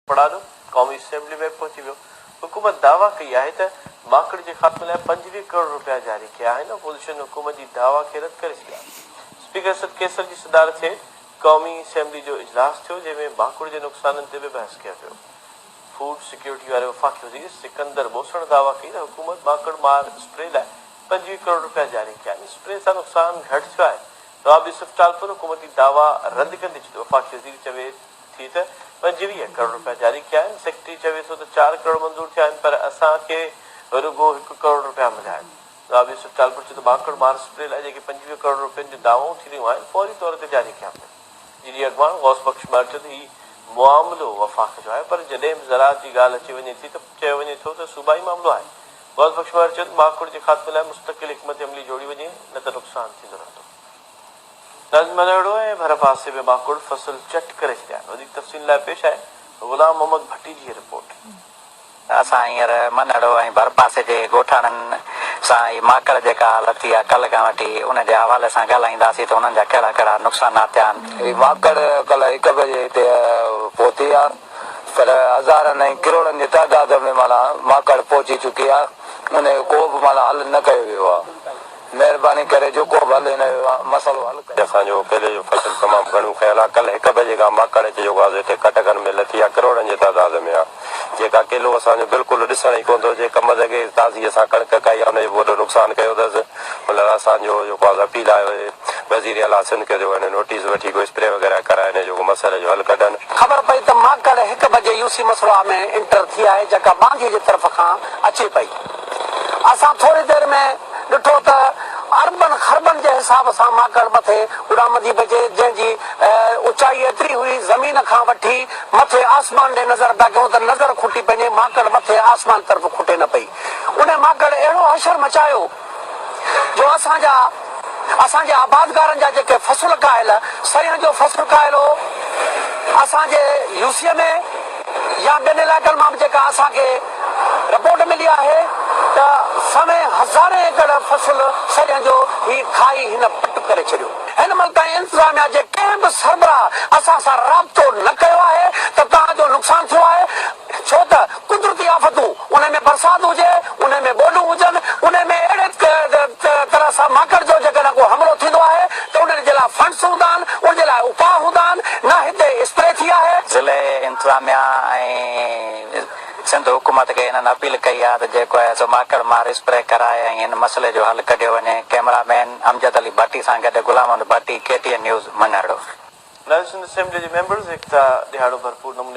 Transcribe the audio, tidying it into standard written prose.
پڙاڏو قومي اسيمبلي ۾ پهچي ويو. حڪومت دعويٰ ڪئي آهي ته ماڪڙ جي خاتمي لاء 25 ڪروڙ رپيا جاري ڪيا آهن، اپوزيشن حڪومت جي دعويٰ کي رد ڪري ڇڏيو آهي. اسپيڪر اسد قيصر جي صدارت هيٺ قومي اسيمبلي جو اجلاس ٿيو، جنهن ۾ ماڪڙ جي نقصانن تي به بحث ڪيو ويو. فوڊ سيڪيورٽي واري وفاقي وزير سڪندر ٻوسڻ دعويٰ ڪئي ته حڪومت ماڪڙ مار اسپري لاء 25 ڪروڙ رپيا جاري ڪيا آهن، اسپري سان نقصان گهٽ ٿيو آهي. نواب يوسف ٽالپر حڪومتي دعويٰ رد ڪندي چيو ته وفاقي وزير چوي ٿي ته 25 ڪروڙ رپيا جاري ڪيا آهن، سيڪريٽري چوي ٿو ته چار ڪروڙ منظور ٿيا آهن پر اسان کي رڳو هڪ ڪروڙ رپيا مليا آهن. نواب يوسف ٽالپر چيو ته ماڪڙ مار اسپري لاء جيڪي 25 ڪروڙ رپين جون دعوائون ٿي رهيون آهن فوري طور تي جاري ڪيا وڃن. جي ڊي اڳواڻ غوث بخش مهر چيو ته هي معاملو وفاق جو آهي پر جڏهن به زراعت جي ڳالهه اچي وڃي ٿي ته چيو وڃي ٿو ته صوبائي معاملو آهي. غوث بخش مهر چيو ته ماڪڙ جي خاتمي لاء مستقل حڪمت عملي جوڙي وڃي نه ته نقصان ٿيندو رهندو. ناظرين منهڙو ۽ ڀرپاسي ۾ ماڪڙ فصل چٽ ڪري ڇڏيا آهن. وڌيڪ تفصيل لاء پيش آهي غلام محمد ڀٽي جي هي رپورٽ. اسان هينئر منهڙو ۽ ڀرپاسي جي ڳوٺاڻن سان هي ماڪڙ جيڪا لٿي آهي ڪلهه کان وٺي ان جي حوالي سان ڳالهائينداسين ته انهن جا ڪهڙا ڪهڙا نقصانات ٿيا آهن. هي ماڪڙ ڪلهه هڪ بجي هتي پهتي آهي پر هزارن ۽ ڪروڙن جي تعداد ۾ معنيٰ ماڪڙ پهچي چڪي آهي ان جو ڪو به معنيٰ حل نه ڪيو ويو آهي. مهرباني ڪري جيڪو به حل هن مسئلو حل ڪريو. اسان جو ڪيلي جو فصل تمام گهڻو کنيل آ ڪلهه هڪ بجي کان ماڪڙ اچي جيڪو آ سو هتي ڪٽڪن ۾ لٿي آ ڪروڙن جي تعداد ۾ آ جيڪا ڪيلو اسان جو بلڪل ڏسڻ ئي ڪونه ٿو اچي ڪمند اڳي تازي اسان ڪڻڪ ڪائي آ ان جو به وڏو نقصان ڪيو اٿس مطلب اسان جو جيڪو آ سو اپيل آهي وزير اعليٰ سنڌ کي جو هن نوٽيس وٺي ڪو اسپري وغيره ڪرائي هن جو ڪو مسئلي جو حل ڪڍن. خبر پئي ته ماڪڙ هڪ بجي يو سي مسروا ۾ انٽر ٿي آهي جيڪا ٻانڌي جي طرف کان اچي پئي. اسان ٿوري دير ۾ ڏٺو ته اربن خربن جي حساب سان ماڪڙ مٿي اڏامندي پئي اچي، جنهن جي اوچائي ايتري هئي، زمين کان وٺي مٿي آسمان ڏي نظر پيا ڪيون ته نظر کٽي پنهنجي ماڪڙ مٿي آسمان طرف کٽي نه پئي. انهي ماڪڙ اهڙو حشر مچايو جو اسان جا اسان جي آبادگارن جا جيڪي فصل ڪاهيل، سرينهن جو فصل ڪاهيل هو، اسان جي يوسيء ۾ يا ٻين علائقن مان به جيڪا اسان کي رپورٽ ملي آهي ته سوين هزارين ايڪڙ فصل سرينهن جو هي کائي هن پٽ ڪري ڇڏيو. هن مهل تائين انتظاميا جي ڪنهن به سربراهه اسان سان رابطو نه ڪيو آهي ته توهان جو نقصان ٿيو آهي ڇو ته قدرتي آفتون انهي ۾ برسات هجي انهي ۾ ٻوڏون هجن انهي ۾ اهڙي طرح سان ماڪڙ جو جيڪڏهن ڪو حملو ٿيندو آهي ته انهن جي لاء فنڊس هوندا آهن ان جي لاء اپاء هوندا آهن نه هتي اسپري ٿي آهي. ضلعي انتظاميا ۽ سنڌ حڪومت کي هنن اپيل ڪئي آهي ته جيڪو آهي سو ماڪڙ مار اسپري ڪرائي ۽ هن مسئلي جو حل ڪڍيو وڃي ڪئميرا مين امجد علي ڀٽي سان گڏ Ghulam Muhammad Bhatti K T N news Manhro. ناظرين سنڌ اسيمبلي جي ميمبرز ايڪتا ڏهاڙو ڀرپور نموني.